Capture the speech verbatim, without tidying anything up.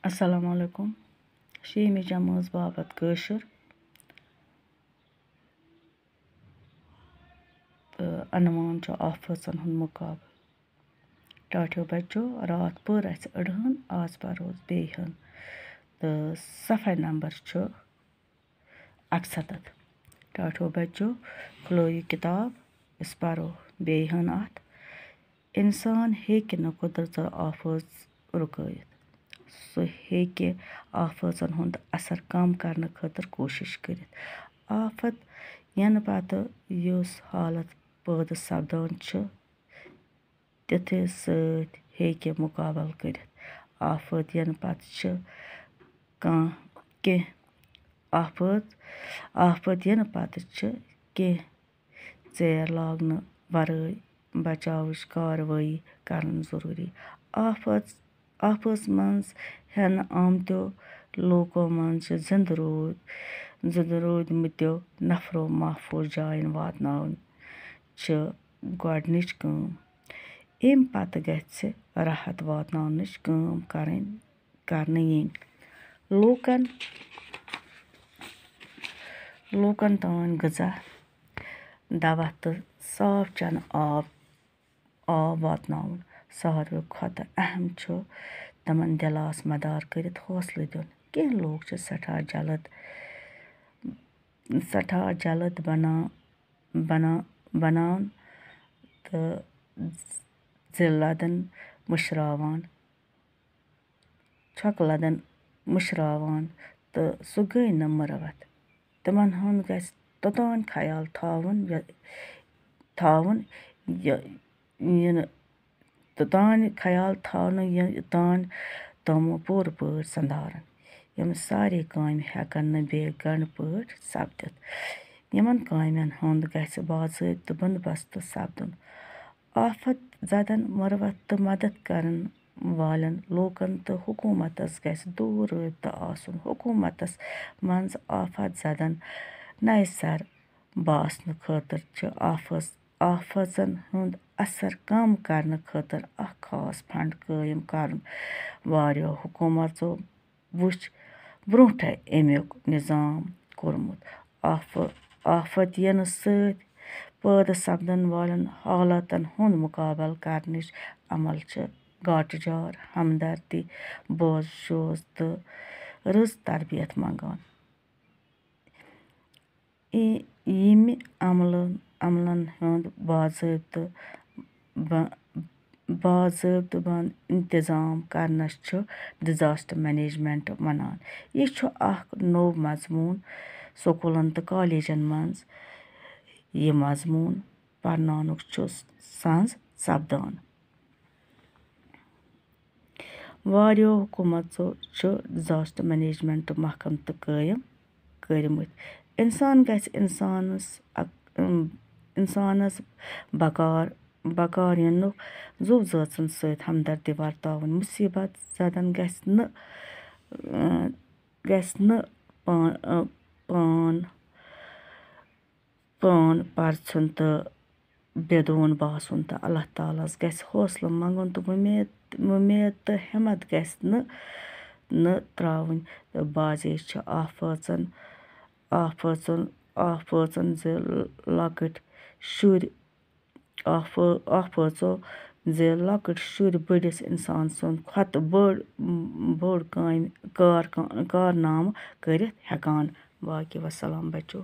السلام علیکم۔ شیٚیِمہِ جمٲژ باپتھ کٲشُر۔ تہٕ عنوان چھُ آفٲژن ہُنٛد مُقابلہٕ۔ ٹاٹھیو بچو، راتھ پٔر اَسہِ أڑہَن، آز پَروس بیٚیہِ ہَن۔ تہٕ صفحہ نمبر چھُ اَکسَتَتھ۔ ٹاٹھیو بچو، کھُلٲیِو کِتاب، أسۍ پَرو بیٚیہِ ہَن اَتھ۔ اِنسان ہیٚکہِ نہٕ قۄدرژو آفٲژ رُکٲوِتھ۔ سُہ ہیٚکہِ آفٲژن ہُنٛد اثر کم کرنہٕ خٲطرٕ کوٗشِش کٔرِتھ۔ آفت یِنہٕ پتہٕ یُس حالت پٲدٕ سپدان چھُ، تِتھے سۭتۍ ہیٚکہِ مُقابلہٕ کٔرِتھ۔ آفت یِنہٕ پتہٕ چھِ کانٛہہ، کینٛہہ آفت، آفت یِنہٕ پتہٕ چھِ کینٛہہ ژیر لاگنہٕ ورٲے بچاوٕچ کاروٲیی کرٕنۍ ضروٗری۔ آفت، آفژ منٛز ہٮ۪نہٕ آمتیو لوٗکو منٛز چھِ زِنٛدٕ روٗد، زِنٛدٕ روٗدمٕتیو نفرو محفوٗظ جاین واتناوٕنۍ چھِ گۄڈٕنِچ کٲم۔ اَمہِ پتہٕ گژھِ راحت واتناونٕچ کٲم کرٕنۍ، کرنہٕ یِنۍ۔ لوٗکن، لوٗکن تام غذا، دوا تہٕ صاف چنہٕ آب، آب واتناوُن ساروٕے کھۄتہٕ اہم چھُ۔ تِمن دِلاس مدار کٔرِتھ حوصلہٕ دیُن۔ کینٛہہ لوٗکھ چھِ سٮ۪ٹھاہ جلد، سٮ۪ٹھاہ جلد بنا-، بنا-، بنان تہٕ ذِلتن مٔشراوان، چھۄکہٕ لدن مٔشراوان تہٕ سُہ گٔے نہٕ مُروت۔ تِمن ہُنٛد گژھِ توٚتام خیال تھاوُن، یہِ، تھاوُن، یہِ، یہِ نہٕ توٚتام خیال تھاونہٕ یہِ، یوٚتام تِم پوٗرٕ پٲٹھۍ سنٛدارن۔ یِم سارے کامہِ ہٮ۪کن نہٕ بے گنڈ پٲٹھۍ سپدِتھ۔ یِمن کامٮ۪ن ہُنٛد گژھِ باضٲبطہٕ بندوبست سپدُن۔ آفت زدن مُروت تہٕ مدد کرن والٮ۪ن لوٗکن تہٕ حکوٗمتس گژھِ دوٗر رٲبطہٕ آسُن۔ حکوٗمتس منٛز آفت زدن نَیہِ سرٕ باسنہٕ خٲطرٕ چھِ آفس-، آفژن ہُنٛد اثر کم کرنہٕ خٲطرٕ اکھ خاص فنڈ قٲیِم کرُن۔ واریاہو حکوٗمژو وُچھ برونٛٹھے اَمیُک نظام کوٚرمُت۔ آف-، آفت یِنہٕ سۭتۍ پٲدٕ سپدن والٮ۪ن حالاتن ہُنٛد مُقابلہٕ کرنٕچ عمل چھِ گاٹہٕ جار، ہمدردی، بوز شوز تہٕ رٕژ تربیت منٛگان۔ ای-، ییٚمہِ عملن، عملن ہُنٛد باضٲبطہٕ ب-، باضٲبطہٕ بنٛد انتظام کرنس چھُ disaster management ونان۔ یہِ چھُ اکھ نوٚو مضموٗن۔ سکوٗلن تہٕ کالجن منٛز یہِ مضموٗن پرناونُک چھُ سنٛز سپدان۔ واریاہو حکوٗمژو چھُ disaster management محکمہٕ تہِ قٲیِم کٔرمٕتۍ۔ اِنسان گژھِ اِنسانَس اَک-، اِم-، اِنسانَس بکار، بکار یِنُک زُو زٲژَن سۭتۍ ہمدردی ورتاوٕنۍ۔ مُصیٖبت زدَن گژھِ نہٕ، اۭں، گژھِ نہٕ پان، اۭں، پان پان پرژھُن تہٕ بے دون باسُن تہٕ اللہ تعالیٰ ہَس گژھِ حوصلہٕ منٛگُن تہٕ وۄمید، وۄمید تہٕ ہمت گژھِ نہٕ، نہٕ ترٛاوٕنۍ۔ تہٕ بعضے چھِ آفٲژن، آفٲژن، آفٲژن زِ لۄکٕٹۍ شُرۍ، آفٲ-، آفٲژو زِ لۄکٕٹۍ شُرۍ بٔڑِس اِنسان سُنٛد کھۄتہٕ بٔڑ، بوٚڑ کامہِ، کار-، کارنامہٕ کٔرِتھ ہٮ۪کان۔ باقی وسلام بچو۔